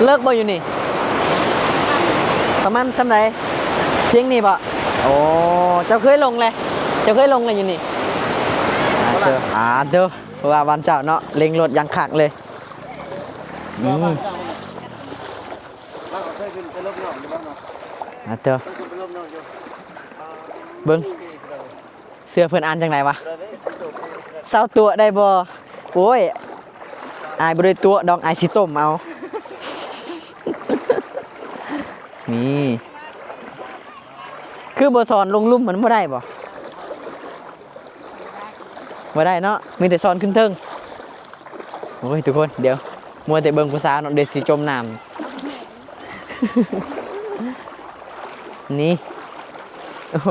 ເລິກບໍ່ຢູ່ນີ້? ປະມານສ່ຳໃດ? ພຽງນີ້ບໍ່? ໂອ້ ເຈົ້າເຄີຍລົງແລ້ວ? ເຈົ້າເຄີຍລົງແລ້ວຢູ່ນີ້? ອາເຕີ ອາເຕີ ວ່າບ້ານເຈົ້າເນາະ ເລັ່ງລົດຢ່າງຄັກເລີຍ. ອືມ ອາເຕີ ເບິ່ງ ເສື້ອເພິ່ນອ່ານຈັ່ງໃດວະ? ຊາວຕົວະໄດ້ບໍ່? ໂອ້ຍ ອ້າຍບໍ່ໄດ້ຕົວະດອກ ອ້າຍຊິຕົ້ມເອົາ. ນີ້ ຄືບໍ່ສອນລົງລຸ່ມ ມັນບໍ່ໄດ້ບໍ່? ບໍ່ໄດ້ເນາະ ມີແຕ່ສອນຂຶ້ນເທິງ. ໂອ້ຍ ທຸກຄົນ ດຽວ ມົວແຕ່ເບິ່ງຜູ້ສາວເນາະ ດຽວຊິຈົມນ້ຳ. ນີ້ ໂອ້ໂຫ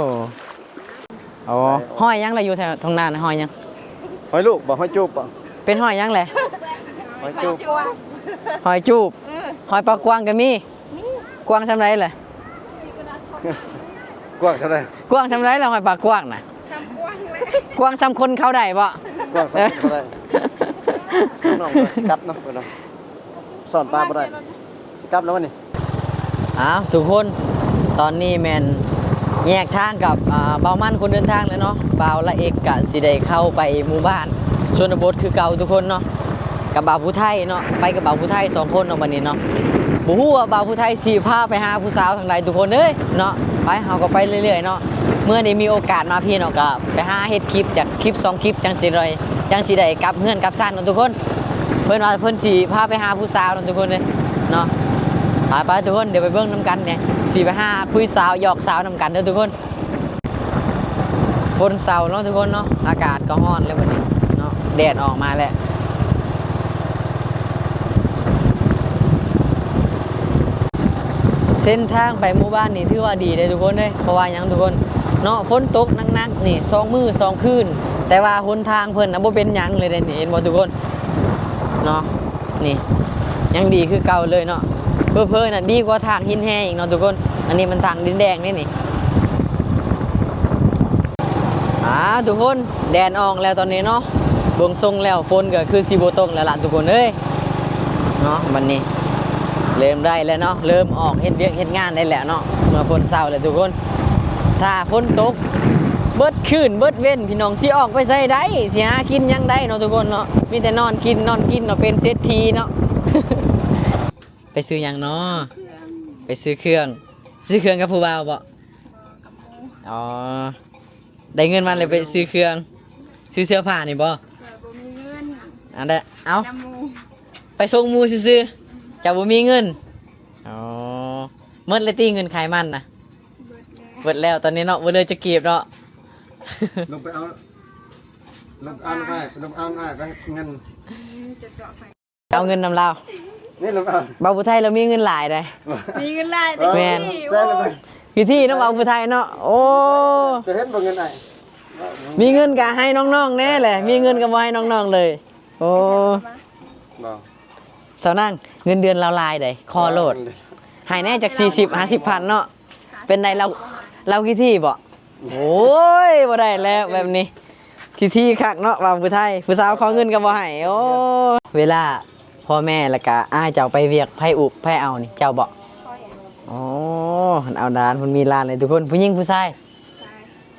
ອໍ ຫອຍຫຍັງລະ ຢູ່ແຖວທົ່ງນານະ ຫອຍຫຍັງ? ຫອຍລູກບໍ່? ຫອຍຈູບບໍ່? ເປັນຫອຍຫຍັງແຫຼະ? ຫອຍຈູບ ຫອຍຈູບ. ເອີ ຫອຍປາກກວ້າງກໍມີ. ມີ ກວ້າງສ່ຳໃດລະ? ກວ້າງສ່ຳໃດ? ກວ້າງສ່ຳໃດລະ ຫອຍປາກກວ້າງນະ? ສ່ຳກວ້າງແຫຼະ. ກວ້າງສ່ຳຄົນເຂົ້າໄດ້ບໍ່? ກວ້າງສ່ຳຄົນເຂົ້າໄດ້. ນ້ອງໆ ຊິກັບເນາະ ເພິ່ນເນາະ ສອນປາບໍ່ໄດ້ ຊິກັບແລ້ວວະນີ້. ອ້າວ ທຸກຄົນ ຕອນນີ້ແມ່ນແຍກທາງກັບ ອ່າ ບ່າວມັນຄົນເດີນທາງແລ້ວເນາະ. ບ່າວລະເອັກກະຊິໄດ້ເຂົ້າໄປໝູ່ບ້ານຊົນນະບົດຄືເກົ່າທຸກຄົນເນາະ ກັບບ່າວຜູ້ໄທເນາະ ໄປກັບບ່າວຜູ້ໄທສອງຄົນເນາະ ບັດນີ້ເນາະ. ບໍ່ຮູ້ວ່າບ່າວຜູ້ໄທຊິພາໄປຫາຜູ້ສາວທາງໃດທຸກຄົນເອີຍເນາະ. ໄປ ເຮົາກໍໄປເລື້ອຍໆເນາະ ເມື່ອໄດ້ມີໂອກາດມາພີ້ເນາະ ກໍໄປຫາເຮັດຄລິບຈັກຄລິບສອງຄລິບ ຈັ່ງຊິໄດ້ ຈັ່ງຊິໄດ້ກັບເຮືອນກັບຊານເນາະທຸກຄົນ. ເພິ່ນວ່າເພິ່ນຊິພາໄປຫາຜູ້ສາວເນາະທຸກຄົນເອີຍເນາະ. ໄປໆ ທຸກຄົນ ດຽວໄປເບິ່ງນຳກັນເນາະ ຊິໄປຫາຄຸຍສາວຫຍອກສາວນຳກັນເດີທຸກຄົນ. ຝົນເຊົາເນາະທຸກຄົນເນາະ ອາກາດກໍຮ້ອນແລ້ວບັດນີ້ເນາະ ແດດອອກມາແລ້ວ. ເສັ້ນທາງໄປໝູ່ບ້ານນີ້ຖືວ່າດີເດ້ທຸກຄົນເດ້. ເພາະວ່າຫຍັງທຸກຄົນເນາະ ຝົນຕົກໜັກໆນີ້ສອງມື້ສອງຄືນ ແຕ່ວ່າຫົນທາງເພິ່ນນະບໍ່ເປັນຫຍັງເລີຍເດ້ນີ້ ເຫັນບໍ່ທຸກຄົນເນາະ. ນີ້ຍັງດີຄືເກົ່າເລີຍເນາະ ເຜີໆນະດີກວ່າທາງຫີນແຮ່ອີກເນາະທຸກຄົນ. ອັນນີ້ມັນທາງດິນແດງເດ້ນີ້. ອາ ທຸກຄົນ ແດດອອກແລ້ວຕອນນີ້ເນາະ ເບິ່ງຊົງແລ້ວຝົນກໍຄືຊິບໍ່ຕົກແລ້ວລະທຸກຄົນເອີຍເນາະ. ບັດນີ້ເລີ່ມໄດ້ແລ້ວເນາະ ເລີ່ມອອກເຮັດວຽກເຮັດງານໄດ້ແລ້ວເນາະ ເມື່ອຝົນເຊົາແລ້ວທຸກຄົນ. ຖ້າຝົນຕົກເບິດຄືນເບິດເວັນ ພີ່ນ້ອງຊິອອກໄປໃສໄດ້ ຊິຫາກິນຫຍັງໄດ້ເນາະທຸກຄົນເນາະ. ມີແຕ່ນອນກິນ ນອນກິນເນາະ ເປັນເສດຖີເນາະ. ໄປຊື້ຫຍັງເນາະ? ໄປຊື້ເຄື່ອງ ຊື້ເຄື່ອງກັບຜູ້ບ່າວບໍ່? ບໍ່ ກັບໝູ່. ອໍ ໄດ້ເງິນມາແລ້ວໄປຊື້ເຄື່ອງ ຊື້ເສື້ອຜ້ານີ້ບໍ່? ເອີ ບໍ່ມີເງິນ. ອັນໃດ ເອົ້າ ນຳໝູ່ ໄປສົ່ງໝູ່ຊື່ໆ ເຈົ້າບໍ່ມີເງິນ. ອໍ ໝົດແລ້ວຕິເງິນຂາຍມັນນະ? ເບິດແລ້ວ ເບິດແລ້ວຕອນນີ້ເນາະ ບໍ່ເຫຼືອຈັກກີບເນາະ. ລົງໄປເອົາ ລົງອ່ານໄປ ລົງອ່ານໄປ ເງິນ ອືມ ຈະເຈາະໄປ ເອົາເງິນນຳລາວ. ນີ້ລະ ບ່າວຜູ້ໄທລາວມີເງິນຫຼາຍໃດ໋. ມີເງິນຫຼາຍເດ້. ແມ່ນ ໃຊ່ລະ ໂອ້ຍ ຂີ້ຖີ່ເນາະ ບ່າວຜູ້ໄທເນາະ. ໂອ້ ຈະເຫັນບໍ່ເງິນອ້າຍ? ມີເງິນກະໃຫ້ນ້ອງໆແດ່ແຫຼະ ມີເງິນກະບໍ່ໃຫ້ນ້ອງໆເລີຍ. ໂອ້ ບໍ່ ສາວນາງ ເງິນເດືອນລາວຫຼາຍໃດ໋ ຂໍໂລດ ໃຫ້ແດ່ຈັກສີ່ສິບຫ້າສິບພັນເນາະ. ເປັນໃດລາວ ລາວຂີ້ຖີ່ບໍ່? ໂອ້ຍ ບໍ່ໄດ້ແລ້ວແບບນີ້ ຂີ້ຖີ່ຄັກເນາະ ບ່າວຜູ້ໄທ ຜູ້ສາວຂໍເງິນກໍບໍ່ໃຫ້. ໂອ້ ເວລາພໍ່ແມ່ແລ້ວກະອ້າຍເຈົ້າໄປວຽກ ໃຜອຸບໃຜເອົານີ້ ເຈົ້າບໍ່? ໂອ້ ເພິ່ນເອົາຫຼານ ເພິ່ນມີຫຼານເລີຍທຸກຄົນ. ຜູ້ຍິງຜູ້ຊາຍ?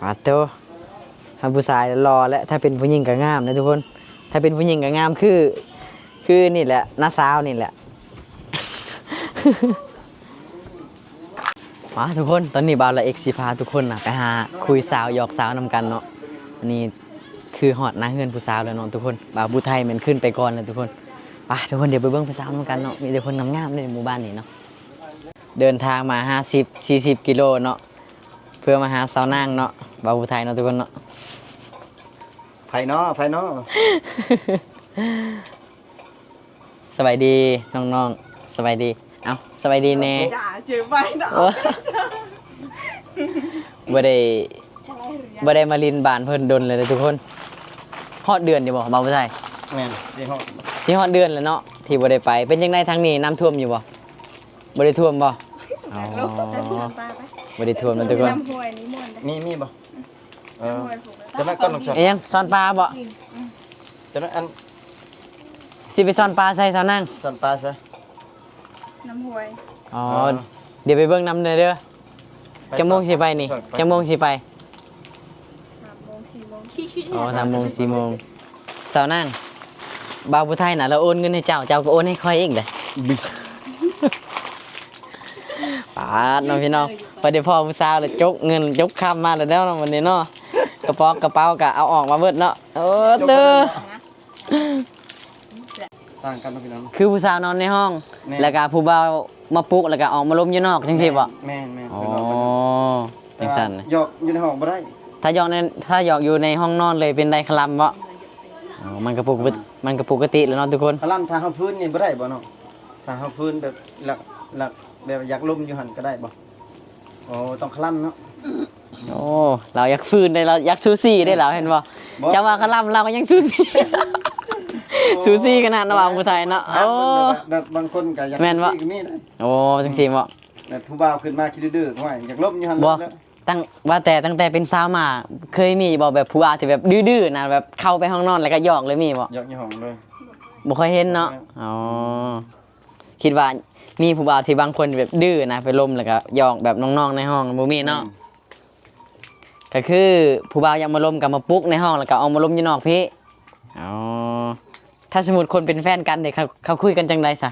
ປາດໂທ້ ຖ້າຜູ້ຊາຍຫຼໍ່ແຫຼະ ຖ້າເປັນຜູ້ຍິງກໍງາມເດ້ທຸກຄົນ. ຖ້າເປັນຜູ້ຍິງກໍງາມຄື ຄືນີ້ແຫຼະ ນ້າສາວນີ້ແຫຼະ. ມາທຸກຄົນ ຕອນນີ້ບ່າວລາເອັກຊິພາທຸກຄົນນະ ໄປຫາຄຸຍສາວຫຍອກສາວນຳກັນເນາະ. ອັນນີ້ຄືຮອດໜ້າເຮືອນຜູ້ສາວແລ້ວເນາະທຸກຄົນ. ບ່າວຜູ້ໄທແມ່ນຂຶ້ນໄປກ່ອນແລ້ວທຸກຄົນ. ໄປທຸກຄົນ ດຽວໄປເບິ່ງຜູ້ສາວນຳກັນເນາະ. ມີແຕ່ຄົນງາມໆເດ້ໝູ່ບ້ານນີ້ເນາະ. ເດີນທາງມາຫ້າສິບ ສີ່ສິບກິໂລເນາະ ເພື່ອມາຫາສາວນາງເນາະ ບ່າວຜູ້ໄທເນາະທຸກຄົນເນາະ. ໃຜເນາະ ໃຜເນາະ? ສະບາຍດີນ້ອງໆ ສະບາຍດີ. ເອົ້າ ສະບາຍດີແດ່. ຈ້າ ຈື່ໄປເນາະ. ໂອ້ ບໍ່ໄດ້ ບໍ່ໄດ້ມາຫຼິ້ນບ້ານເພິ່ນດົນແລ້ວເດ້ທຸກຄົນ. ຮອດເດືອນຢູ່ບໍ່ ບ່າວຜູ້ໄທ? ແມ່ນ ຊິຮອດ ຊິຮອດເດືອນແລ້ວເນາະ ທີ່ບໍ່ໄດ້ໄປ. ເປັນຈັ່ງໃດທາງນີ້ ນ້ຳຖ້ວມຢູ່ບໍ່? ບໍ່ໄດ້ຖ້ວມບໍ່? ອໍ ບໍ່ໄດ້ຖ້ວມນະທຸກຄົນ. ມີ ມີບໍ່? ເອີ ຈະມາກ່ອນ ນ້ອງຊອນ. ອີຫຍັງ ຊ້ອນປາບໍ່? ຈະມາອັນ ຊິໄປຊ້ອນປາໃສສາວນາງ? ຊ້ອນປາໃສ? ນ້ຳຫ້ວຍ. ອໍ ເອີ ດຽວໄປເບິ່ງນຳແດ່ເດີ. ໄປ ຈັກໂມງຊິໄປນີ້? ໄປ ຈັກໂມງຊິໄປ? ສາມໂມງ ສີ່ໂມງ. ອໍ ສາມໂມງ ສີ່ໂມງ. ສາວນາງ ບ່າວຜູ້ໄທນະ ລາວໂອນເງິນໃຫ້ເຈົ້າ ເຈົ້າກໍໂອນໃຫ້ຂ້ອຍອີກເດ້. ປາດເນາະພີ່ນ້ອງ ຂ້ອຍໄດ້ພໍ້ຜູ້ສາວແລ້ວ ຈົກເງິນຈົກຄຳມາແລ້ວເນາະ ວັນນີ້ເນາະ. ກະປອກກະເປົາກະເອົາອອກມາເບິດເນາະ. ໂອ້ ເຕີ ຕ່າງກັນເນາະພີ່ນ້ອງ. ຄືຜູ້ສາວນອນໃນຫ້ອງ ແມ່ນ ແລ້ວກະຜູ້ບ່າວມາປຸກ ແລ້ວກະອອກມາລົມຢູ່ນອກ ຈັ່ງຊີ້ບໍ? ແມ່ນໆ ອໍ ຈັ່ງຊັ້ນ ແຕ່ວ່າຫຍອກຢູ່ໃນຫ້ອງບໍ່ໄດ້. ຖ້າຫຍອກໃນ ຖ້າຫຍອກຢູ່ໃນຫ້ອງນອນເລີຍ ເປັນໄດ້ຄະລຳບໍ? ອໍ ມັນກະປົກກະຕິ ມັນກະປົກກະຕິແລ້ວເນາະທຸກຄົນ. ຄະລຳ ຖ້າເຮົາຟືນນີ້ບໍ່ໄດ້ບໍນ້ອງ? ຖ້າເຮົາຟືນແບບ ຫຼັກ ຫຼັກ ແບບຢາກລົມຢູ່ຫັ້ນກະໄດ້ບໍ? ໂອ້ ຕ້ອງຄະລຳເນາະ. ໂອ້ ລາວຢາກຟືນເດ້ ລາວຢາກຊູຊີເດ້ລາວ ເຫັນບໍ່? ບໍ່ ເຈົ້າວ່າຄະລຳ ລາວກໍຍັງຊູຊີ ຊູຊີຂະໜາດນະ ວ່າຜູ້ໄທເນາະ. ໂອ້ ແບບບາງຄົນກໍຢາກ ແມ່ນບໍ່? ຊູຊີກໍມີເດ້. ໂອ້ ຈັ່ງຊີ້ບໍ? ແບບຜູ້ບ່າວຂຶ້ນມາຂີ້ດື້ໆ ໂອ້ຍ ຢາກລົມຢູ່ຫັ້ນ. ບໍ່ ແລ້ວ ຕັ້ງ ວ່າແຕ່ຕັ້ງແຕ່ເປັນສາວມາ ເຄີຍມີບໍ່ແບບຜູ້ບ່າວທີ່ແບບດື້ໆນະ ແບບເຂົ້າໄປຫ້ອງນອນແລ້ວກໍຫຍອກເລີຍ ມີບໍ່? ຫຍອກຢູ່ຫ້ອງເລີຍ ບໍ່ຄ່ອຍເຫັນເນາະ. ບໍ່. ອໍ ຄິດວ່າມີຜູ້ບ່າວທີ່ບາງຄົນແບບດື້ນະ ໄປລົມແລ້ວກໍຫຍອກແບບນ້ອງໆໃນຫ້ອງ ບໍ່ມີເນາະ. ອືມ ກໍຄືຜູ້ບ່າວຢາກມາລົມກໍມາປຸກໃນຫ້ອງ ແລ້ວກໍອອກມາລົມຢູ່ນອກພີ້. ອໍ ຖ້າສົມມຸດຄົນເປັນແຟນກັນເດ ເຂົາ ເຂົາຄຸຍກັນຈັ່ງໃດຊະ?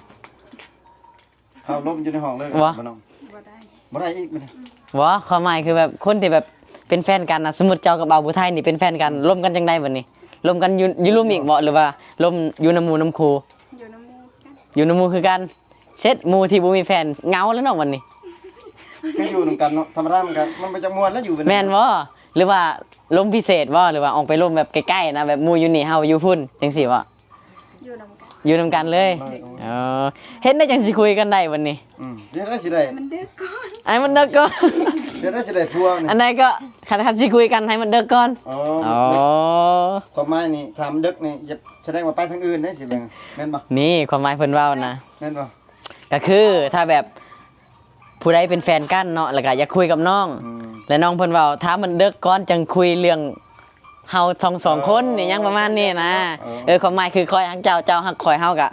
ເຮົາລົມຢູ່ໃນຫ້ອງເລີຍ ບໍ່ ບໍ່ນ້ອງ? ບໍ່ໄດ້ ບໍ່ໄດ້ອີກບັດນີ້. ບໍ່ ຄວາມໝາຍຄືແບບຄົນທີ່ແບບເປັນແຟນກັນນະ ສົມມຸດເຈົ້າກັບບ່າວຜູ້ໄທນີ້ເປັນແຟນກັນ ລົມກັນຈັ່ງໃດບັດນີ້? ລົມກັນຢູ່ ຢູ່ລຸ່ມອີກບໍ່ ຫຼືວ່າລົມຢູ່ນຳໝູ່ນຳຄູ່? ຢູ່ນຳໝູ່ຄືກັນ ຢູ່ນຳໝູ່ຄືກັນ. ເຊັດ ໝູ່ທີ່ບໍ່ມີແຟນເຫງົາແລ້ວເນາະບັດນີ້. ຄືຢູ່ນຳກັນເນາະ ທຳມະດາມັນກໍ ມັນບໍ່ຈັກມ່ວນແລ້ວຢູ່ແບບນັ້ນ. ແມ່ນບໍ່? ຫຼືວ່າລົມພິເສດບໍ່? ຫຼືວ່າອອກໄປລົມແບບໃກ້ໆນະ ແບບໝູ່ຢູ່ນີ້ ເຮົາຢູ່ພຸ້ນ ຈັ່ງຊີ້ບໍ່? ຢູ່ນຳກັນ ຢູ່ນຳກັນເລີຍ. ເອີ ເອີ ເຮັດໄດ້ຈັ່ງຊິຄຸຍກັນໄດ້ບັດນີ້. ອືມ ເຮັດໄດ້ຊິໄດ້ ໃຫ້ມັນເດິກກ່ອນ ໃຫ້ມັນເດິກກ່ອນ ເຮັດໄດ້ຊິໄດ້ຜົວນີ້. ອັນໃດກໍ ຄັນ ຄັນຊິຄຸຍກັນໃຫ້ມັນເດິກກ່ອນ. ອໍ ອໍ ຄວາມໝາຍນີ້ ຖ້າມັນເດິກນີ້ ສະແດງວ່າໄປທາງອື່ນເດ້ ຊິແມ່ນ ແມ່ນບໍ່? ນີ້ຄວາມໝາຍເພິ່ນເວົ້ານະ ແມ່ນບໍ່? ກໍຄືຖ້າແບບຜູ້ໃດເປັນແຟນກັນເນາະ ແລ້ວກໍຢາກຄຸຍກັບນ້ອງ ອືມ ແລະ ນ້ອງເພິ່ນເວົ້າ ຖ້າມັນເດິກກ່ອນຈັ່ງຄຸຍເລື່ອງ ເຮົາທັງສອງຄົນນີ້ ເອີ ຫຍັງປະມານນີ້ນະ. ເອີ ເອີ ຄວາມໝາຍຄືຂ້ອຍຮັກເຈົ້າ ເຈົ້າຮັກຂ້ອຍ ເຮົາກະ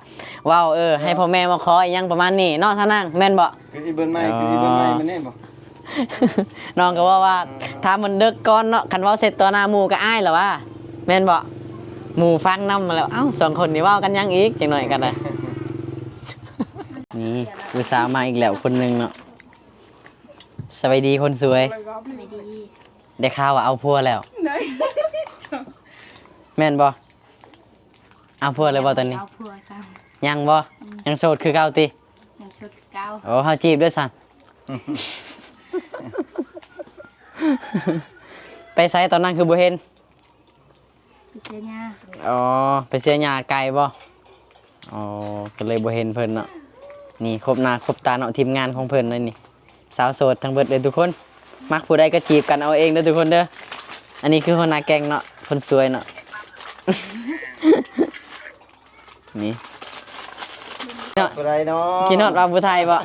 ເວົ້າ ເອີ ເອີ ໃຫ້ພໍ່ແມ່ມາຂໍ ອີ່ຫຍັງປະມານນີ້ເນາະ ສາວນາງ ແມ່ນບໍ່? ຄືອີເບິ່ນໃໝ່ ຄືອີເບິ່ນໃໝ່ແມ່ນນີ້ບໍ່? ນ້ອງກໍເວົ້າວ່າ ເອີ ຖ້າມັນເດິກກ່ອນເນາະ ຄັນເວົ້າເສັດຕໍ່ໜ້າໝູ່ກໍອາຍລະວ່າ ແມ່ນບໍ່? ໝູ່ຟັງນຳແລ້ວ ເອົ້າ ສອງຄົນນີ້ເວົ້າກັນຫຍັງອີກ ຈັກໜ້ອຍກໍໄດ້. ນີ້ຜູ້ສາວມາອີກແລ້ວຄົນໜຶ່ງເນາະ. ສະບາຍດີຄົນສວຍ. ສະບາຍດີ. ໄດ້ຂ່າວວ່າເອົາຜົວແລ້ວ ແມ່ນບໍ່? ເອົາຜົວແລ້ວບໍ່ຕອນນີ້? ເອົາຜົວຊ້ຳ ຍັງບໍ່? ອືມ ຍັງໂສດຄືເກົ່າຕິ? ຍັງໂສດຄືເກົ່າ. ໂອ້ ເຮົາຈີບເດີຊັ້ນ. ໄປໃສຕອນນັ້ນຄືບໍ່ເຫັນ? ໄປເສຍຫຍ້າ. ອໍ ໄປເສຍຫຍ້າໄກບໍ່? ອໍ ກໍເລີຍບໍ່ເຫັນເພິ່ນເນາະ. ນີ້ຄົບໜ້າຄົບຕາເນາະ ທີມງານຂອງເພິ່ນເລີຍນີ້ ສາວໂສດທັງເບິດເລີຍທຸກຄົນ. ມັກຜູ້ໃດກໍຈີບກັນເອົາເອງເດີທຸກຄົນເດີ. ອັນນີ້ຄືຫົວໜ້າແກ້ງເນາະ ຄົນສວຍເນາະ. ນີ້ ເນາະ ຜູ້ໃດເນາະ? ຄິດຮອດບ່າວຜູ້ໄທບໍ່?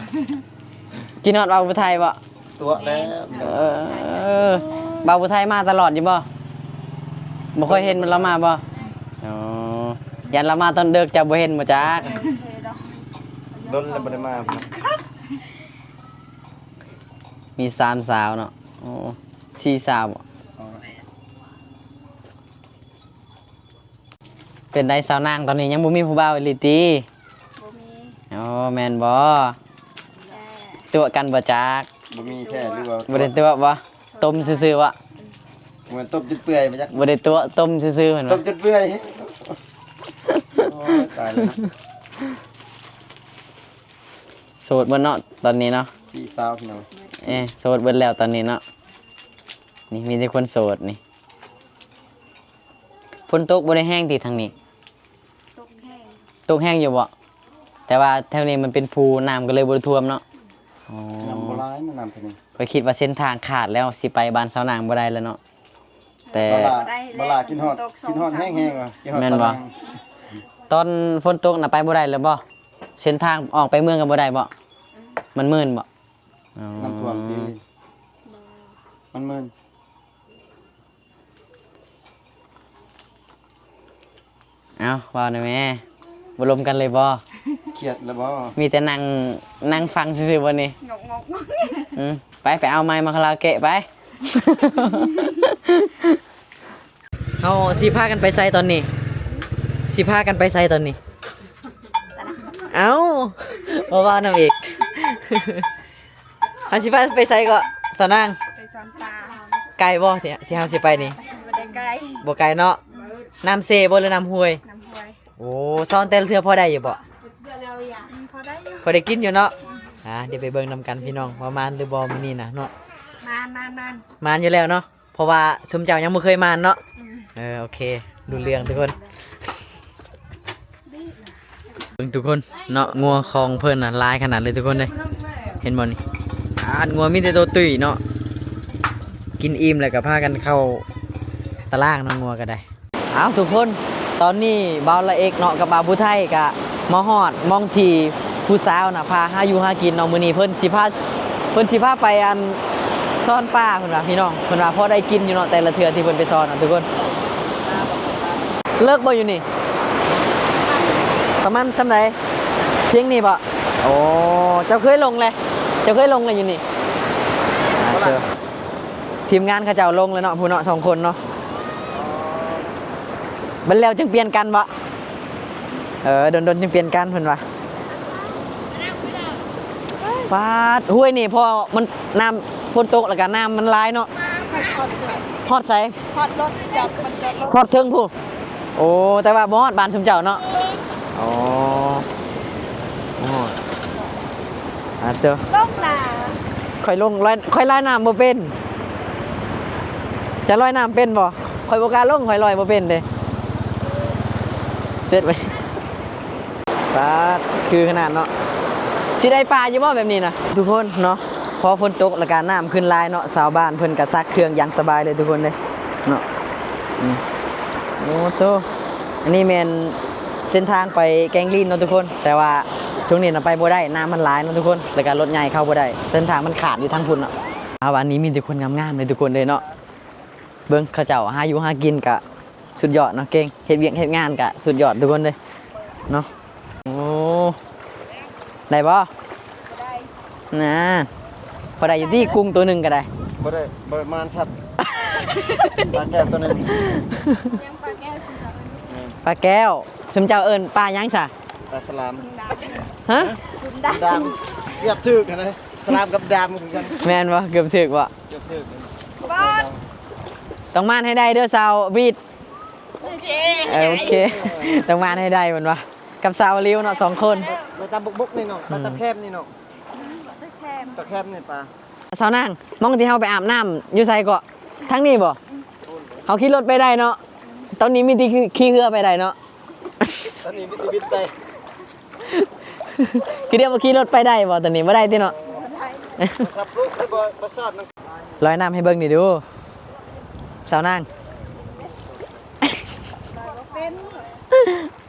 ຄິດຮອດບ່າວຜູ້ໄທບໍ່? ຕົວະແລ້ວ. ເອີ ບ່າວຜູ້ໄທມາຕະຫຼອດຢູ່ບໍ່? ບໍ່ຄ່ອຍເຫັນລາວມາບໍ່? ອໍ ຢ້ານລາວມາຕອນເດິກ ເຈົ້າບໍ່ເຫັນບໍ່ຈັກ. ດົນແລ້ວບໍ່ໄດ້ມາ. ມີສາມສາວເນາະ. ໂອ້ ສີ່ສາວບໍ? ອໍ ເປັນໃດສາວນາງ ຕອນນີ້ຍັງບໍ່ມີຜູ້ບ່າວອີ່ຫຼີຕິ? ບໍ່ມີ. ອໍ ແມ່ນບໍ? ແມ່ນ. ຕົວະກັນບໍ່ຈັກ? ບໍ່ມີແທ້ ຫຼືວ່າ ບໍ່ໄດ້ຕົວະບໍ? ຕົ້ມຊື່ໆບໍ? ອືມ ບໍ່ແມ່ນຕົ້ມຈົນເປື່ອຍບໍ່ຈັກ? ບໍ່ໄດ້ຕົວະ ຕົ້ມຊື່ໆ ເຫັນບໍ່? ຕົ້ມຈົນເປື່ອຍ. ໂອ້ຍ ຕາຍແລ້ວ. ໂສດເບິດເນາະຕອນນີ້ເນາະ ສີ່ສາວພີ່ນ້ອງ. ເອີ ໂສດເບິດແລ້ວຕອນນີ້ເນາະ. ນີ້ມີແຕ່ຄົນໂສດນີ້. ຝົນຕົກບໍ່ໄດ້ແຮງຕິທາງນີ້? ຕົກແຮງ. ຕົກແຮງຢູ່ບໍ? ແຕ່ວ່າແຖວນີ້ມັນເປັນພູ ນ້ຳກໍເລີຍບໍ່ໄດ້ຖ້ວມເນາະ. ອໍ ນ້ຳບໍ່ຫຼາຍນະ ນ້ຳເທົ່ານີ້. ຂ້ອຍຄິດວ່າເສັ້ນທາງຂາດແລ້ວ ຊິໄປບ້ານສາວນາງບໍ່ໄດ້ແລ້ວເນາະ. ແຕ່ ບໍ່ຫຼາຍ ບໍ່ຫຼາຍ ຄິດຮອດ ຄິດຮອດແຮງໆວ່າ ຄິດຮອດ ແມ່ນບໍ່? ສາວນາງ. ຕອນຝົນຕົກນະໄປບໍ່ໄດ້ເລີຍບໍ? ເສັ້ນທາງອອກໄປເມືອງກໍບໍ່ໄດ້ບໍ? ອືມ ມັນມື່ນບໍ? ອໍ ນ້ຳຖ້ວມຕິ? ບໍ່ ມັນມື່ນ. ເອົ້າ ເວົ້າໜ່ອຍແມ້ ບໍ່ລົມກັນເລີຍບໍ? ຄຽດແລ້ວບໍ່? ມີແຕ່ນັ່ງ ນັ່ງຟັງຊື່ໆບໍ່ນີ້? ງອກໆ ອືມ ໄປ ໄປເອົາໄມມາຄາຣາໂອເກະໄປ. ເຮົາຊິພາກັນໄປໃສຕອນນີ້? ຊິພາກັນໄປໃສຕອນນີ້? ເອົ້າ ບໍ່ເວົ້ານຳອີກ. ເຮົາຊິພາໄປໃສເກາະ ສາວນາງ? ໄປສອນປາ. ໄກບໍ່ ທີ່ ທີ່ເຮົາຊິໄປນີ້? ບໍ່ໄດ້ໄກ. ບໍ່ໄກເນາະ. ນ້ຳເຊບໍ່ ຫຼືນ້ຳຫ້ວຍ? ນ້ຳຫ້ວຍ. ໂອ້ ສອນແຕ່ລະເທື່ອພໍໄດ້ຢູ່ບໍ່? ອືມ ພໍໄດ້ຢູ່ ພໍໄດ້ກິນຢູ່ເນາະ. ອືມ ອ່າ ດຽວໄປເບິ່ງນຳກັນພີ່ນ້ອງ ວ່າໝານຫຼືບໍ່ມື້ນີ້ນະເນາະ. ໝານ ໝານ ໝານ ໝານຢູ່ແລ້ວເນາະ ເພາະວ່າຊຸມເຈົ້າຍັງບໍ່ເຄີຍໝານເນາະ. ອືມ ເອີ ໂອເຄ ຮູ້ເລື່ອງທຸກຄົນ. ເບິ່ງທຸກຄົນເນາະ ງົວຂອງເພິ່ນນະຫຼາຍຂະໜາດເລີຍທຸກຄົນເດ້ ເຫັນບໍ່ນີ້? ອາດ ງົວມີແຕ່ໂຕຕຸ້ຍເນາະ ກິນອີ່ມແລ້ວກໍພາກັນເຂົ້າຕະລ່າງເນາະ ງົວກໍໄດ້. ເອົ້າ ທຸກຄົນ ຕອນນີ້ບ່າວລາເອັກເນາະ ກັບບ່າວຜູ້ໄທກະມາຮອດໝ່ອງທີ່ຜູ້ສາວນະພາຫາຢູ່ຫາກິນເນາະ. ມື້ນີ້ເພິ່ນຊິພາ ເພິ່ນຊິພາໄປອັນ ສອນປາເພິ່ນວ່າພີ່ນ້ອງ ເພິ່ນວ່າພໍໄດ້ກິນຢູ່ເນາະ ແຕ່ລະເທື່ອທີ່ເພິ່ນໄປສອນນະທຸກຄົນ. ເລິກບໍ່ຢູ່ນີ້? ປະມານສ່ຳໃດ? ພຽງນີ້ບໍ່? ໂອ້ ເຈົ້າເຄີຍລົງແລະ? ເຈົ້າເຄີຍລົງແລະຢູ່ນີ້? ອ່າ ເຈີ ທີມງານເຂົາເຈົ້າລົງແລ້ວເນາະ ຜູ້ເນາະ ສອງຄົນເນາະ. ບັດແລ້ວຈຶ່ງປ່ຽນກັນບໍ່? ເອີ ດົນໆຈຶ່ງປ່ຽນກັນເພິ່ນວ່າ. ປາດ ຫ້ວຍນີ້ ເພາະມັນ ນ້ຳຝົນຕົກ ແລ້ວກະນ້ຳມັນຫຼາຍເນາະ. ຮອດໃສ? ຮອດລົດ ຈອດ ມັນຈອດລົດ ຮອດເທິງພຸ້ນ. ໂອ້ ແຕ່ວ່າບໍ່ຮອດບ້ານຊຸມເຈົ້າເນາະ. ອໍ ໂອ້ ອາເຕີ ລົງນະ ຂ້ອຍລົງ ລອຍ ຂ້ອຍລອຍນ້ຳບໍ່ເປັນ. ຈະລອຍນ້ຳເປັນບໍ່? ຂ້ອຍບໍ່ກ້າລົງ ຂ້ອຍລອຍບໍ່ເປັນເດ້. ເສັດໄວ້ ປາດ ຄືຂະໜາດເນາະ. ຊິໄດ້ປາຢູ່ບໍ່ແບບນີ້ນະ ທຸກຄົນເນາະ? ພໍຝົນຕົກ ແລ້ວກະນ້ຳຂຶ້ນຫຼາຍເນາະ ຊາວບ້ານເພິ່ນກະຊັກເຄື່ອງຢ່າງສະບາຍເລີຍທຸກຄົນເດ້ເນາະ. ອືມ ໂອ້ໂຕ ອັນນີ້ແມ່ນເສັ້ນທາງໄປແກ້ງລີນເນາະທຸກຄົນ ແຕ່ວ່າຊ່ວງນີ້ນະໄປບໍ່ໄດ້ ນ້ຳມັນຫຼາຍເນາະທຸກຄົນ ແລ້ວກະລົດໃຫຍ່ເຂົ້າບໍ່ໄດ້ ເສັ້ນທາງມັນຂາດຢູ່ທາງພຸ້ນເນາະ. ອ່າ ວັນນີ້ມີແຕ່ຄົນງາມໆເລີຍທຸກຄົນເດ້ເນາະ. ເບິ່ງເຂົາເຈົ້າຫາຢູ່ຫາກິນກະສຸດຍອດເນາະ ເກັ່ງ ເຮັດວຽກເຮັດງານກະສຸດຍອດທຸກຄົນເດ້ເນາະ. ໂອ້ ໄດ້ບໍ່? ບໍ່ໄດ້ ນາ ພໍໄດ້ຢູ່ຕິ ກຸ້ງໂຕໜຶ່ງກໍໄດ້. ບໍ່ໄດ້ ບໍ່ປະມານສັດ ປາແກ້ວໂຕໜຶ່ງ. ຍັງປາແກ້ວ ປາແກ້ວ ຊຸມເຈົ້າເອີ້ນປາຫຍັງຊະ? ປາສະຫຼາມ. ຮະ? ດາມ ດາມ ເກືອບຖືກຫັ້ນນະ ສະຫຼາມກັບດາມຄືກັນ. ແມ່ນບໍ່? ເກືອບຖືກບໍ່? ເກືອບຖືກ. ຕ້ອງມານໃຫ້ໄດ້ເດີສາວບຣີດ. ໂອເຄ ເອີ ໂອເຄ ຕ້ອງມານໃຫ້ໄດ້ເພິ່ນວ່າ ກັບສາວລິວເນາະ ສອງຄົນ. ມາຕາບົກໆນີ້ເນາະ ອືມ ມາຕາແຄມນີ້ເນາະ ຕາແຄມ ຕາແຄມນີ້ປາ. ສາວນາງ ໝ່ອງທີ່ເຮົາໄປອາບນ້ຳຢູ່ໃສເກາະ? ທາງນີ້ບໍ່? ເຮົາຂີ່ລົດໄປໄດ້ເນາະ ຕອນນີ້ມີແຕ່ຂີ່ ຂີ່ເຮືອໄປໄດ້ເນາະ. ຕອນນີ້ມີແຕ່ບິນໄປ ຄືດຽວບໍ່ຂີ່ລົດໄປໄດ້ບໍ່? ຕອນນີ້ບໍ່ໄດ້ຕິເນາະ. ບໍ່ໄດ້ ບໍ່ສັບລຸ ບໍ່ ບໍ່ສອດນຳ. ລອຍນ້ຳໃຫ້ເບິ່ງນີ້ດູ ສາວນາງ.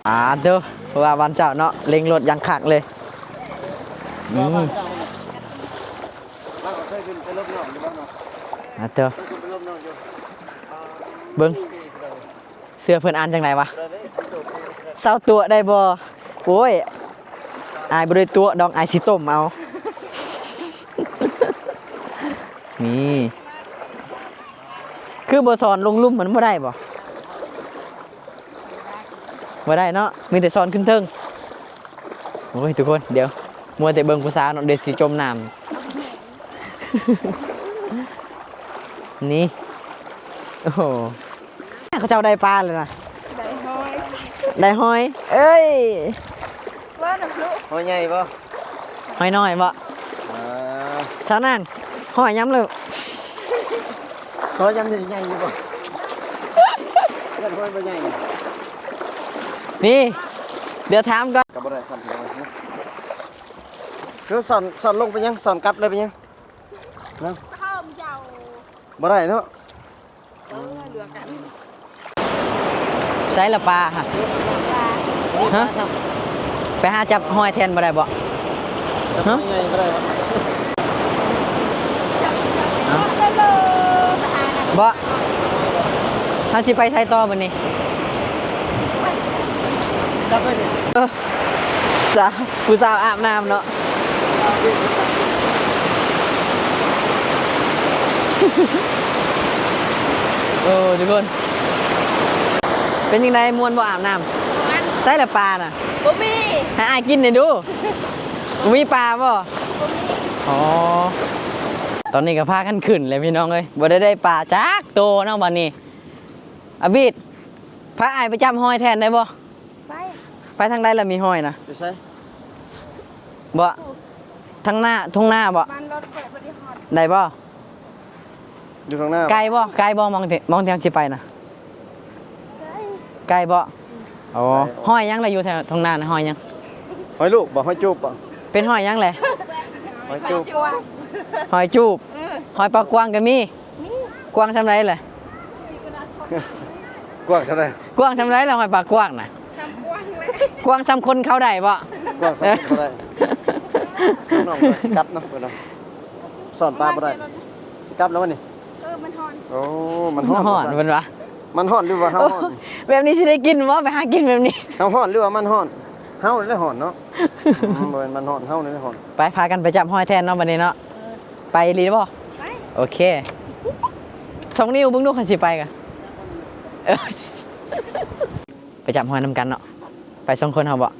ອ່າ ໂຕ ເພາະວ່າວັນເສົາເນາະ ເລັ່ງລົດຢ່າງຄັກເລີຍ. ອືມ ອ່າ ໂຕ ເບິ່ງ ເສື້ອເພິ່ນອ່ານຈັ່ງໃດວະ? ຊາວຕົວະໄດ້ບໍ່? ໂອ້ຍ ອ້າຍບໍ່ໄດ້ຕົວະດອກ ອ້າຍຊິຕົ້ມເອົາ. ນີ້ ຄືບໍ່ສອນລົງລຸ່ມ ມັນບໍ່ໄດ້ບໍ່? ບໍ່ໄດ້ເນາະ ມີແຕ່ສອນຂຶ້ນເທິງ. ໂອ້ຍ ທຸກຄົນ ດຽວ ມົວແຕ່ເບິ່ງຜູ້ສາວເນາະ ດຽວຊິຈົມນ້ຳ. ນີ້ ໂອ້ໂຫ ເຂົາເຈົ້າໄດ້ປາແລ້ວນະ ໄດ້ຫອຍ ໄດ້ຫອຍ. ເອີຍ ວ່ານຳລູກ ຫອຍໃຫຍ່ບໍ່? ຫອຍນ້ອຍບໍ່? ເອີ ສາວນາງ ຫອຍຍາມເລີກ ຫອຍຍາມນີ້ໃຫຍ່ຢູ່ບໍ່? ເພິ່ນຫອຍບໍ່ໃຫຍ່. ນີ້ ດຽວຖາມກ່ອນ ກໍບໍ່ໄດ້ຊ້ຳພີ່ນ້ອງ. ຄືສອນ ສອນລົງໄປຍັງ? ສອນກັບໄດ້ໄປຍັງ? ນະ ບໍ່ໄດ້ເນາະ. ເອີ ເຫຼືອກັນ. ໃສລະປາຫະ? ປາ ຮະ? ໄປຫາຈັບຫອຍແທນບໍ່ໄດ້ບໍ່? ຫອຍໃຫຍ່ບໍ່ໄດ້ບໍ່? ບໍ່ ເຮົາຊິໄປໃສຕໍ່ບັດນີ້? ເອີ ສາວ ຜູ້ສາວອາບນ້ຳເນາະ. ໂອ້ ທຸກຄົນ ເປັນຈັ່ງໃດ ມ່ວນບໍ່ອາບນ້ຳ? ມ່ວນ. ໃສລະປານະ? ບໍ່ມີ. ໃຫ້ອ້າຍກິນແດ່ດູ. ບໍ່ມີປາບໍ່? ບໍ່ມີ. ອໍ ຕອນນີ້ກໍພາກັນຂຶ້ນແລ້ວພີ່ນ້ອງເອີຍ ບໍ່ໄດ້ໄດ້ປາຈັກໂຕເນາະ. ບັດນີ້ອາບິດ ພາອ້າຍໄປຈັບຫອຍແທນໄດ້ບໍ່? ໄປ. ໄປທາງໃດລະມີຫອຍນະ? ຢູ່ໃສ? ບໍ່ ທາງໜ້າ ທົ່ງນາບໍ່? ບ້ານລົດຂ້ອຍບໍ່ໄດ້ຮອດ. ໄດ້ບໍ່? ຢູ່ທາງໜ້າ. ໄກບໍ່? ໄກບໍ່? ມອງທີ່ ມອງທີ່ເຮົາຊິໄປນະ ໄກ. ໄກບໍ່? ອືມ. ໂອ້ ໄກ. ຫອຍຫຍັງລະຢູ່ແຖວທົ່ງນານະ? ຫອຍຫຍັງ? ຫອຍລູກບໍ່? ຫອຍຈູບບໍ່? ເປັນຫອຍຫຍັງແຫຼະ? ຫອຍຈູບ. ຫອຍຈູບ. ເອີ ຫອຍປາກກວ້າງກໍມີ. ມີ. ກວ້າງສ່ຳໃດລະ? ກວ້າງສ່ຳໃດ? ກວ້າງສ່ຳໃດລະ ຫອຍປາກກວ້າງນະ? ສ່ຳກວ້າງແຫຼະ. ກວ້າງສ່ຳຄົນເຂົ້າໄດ້ບໍ່? ກວ້າງສ່ຳຄົນເຂົ້າໄດ້. ນ້ອງວ່າຊິກັບເນາະ ເພິ່ນວ່າ ສອນປາບໍ່ໄດ້. ຊິກັບແລ້ວວະນີ້? ເອີ ມັນຮ້ອນ. ໂອ້ ມັນຮ້ອນ ມັນຮ້ອນວ່າຊັ້ນ ເພິ່ນວ່າ. ມັນຮ້ອນຫຼືວ່າເຮົາຮ້ອນ? ແບບນີ້ຊິໄດ້ກິນບໍ່? ໄປຫາກິນແບບນີ້. ເຮົາຮ້ອນຫຼືວ່າມັນຮ້ອນ? ເຮົານີ້ແຫຼະຮ້ອນເນາະ. ອືມ ບໍ່ແມ່ນມັນຮ້ອນ ເຮົານີ້ແຫຼະຮ້ອນ. ໄປ ພາກັນໄປຈັບຫອຍແທນເນາະ ບັດນີ້ເນາະ. ເອີ ໄປອີ່ຫຼີບໍ່? ໄປ. ໂອເຄ ສອງນິ້ວເບິ່ງດູ ຄັນຊິໄປກະ ເອີ ໄປຈັບຫອຍນຳກັນເນາະ. ໄປສອງຄົນເຮົາບໍ່?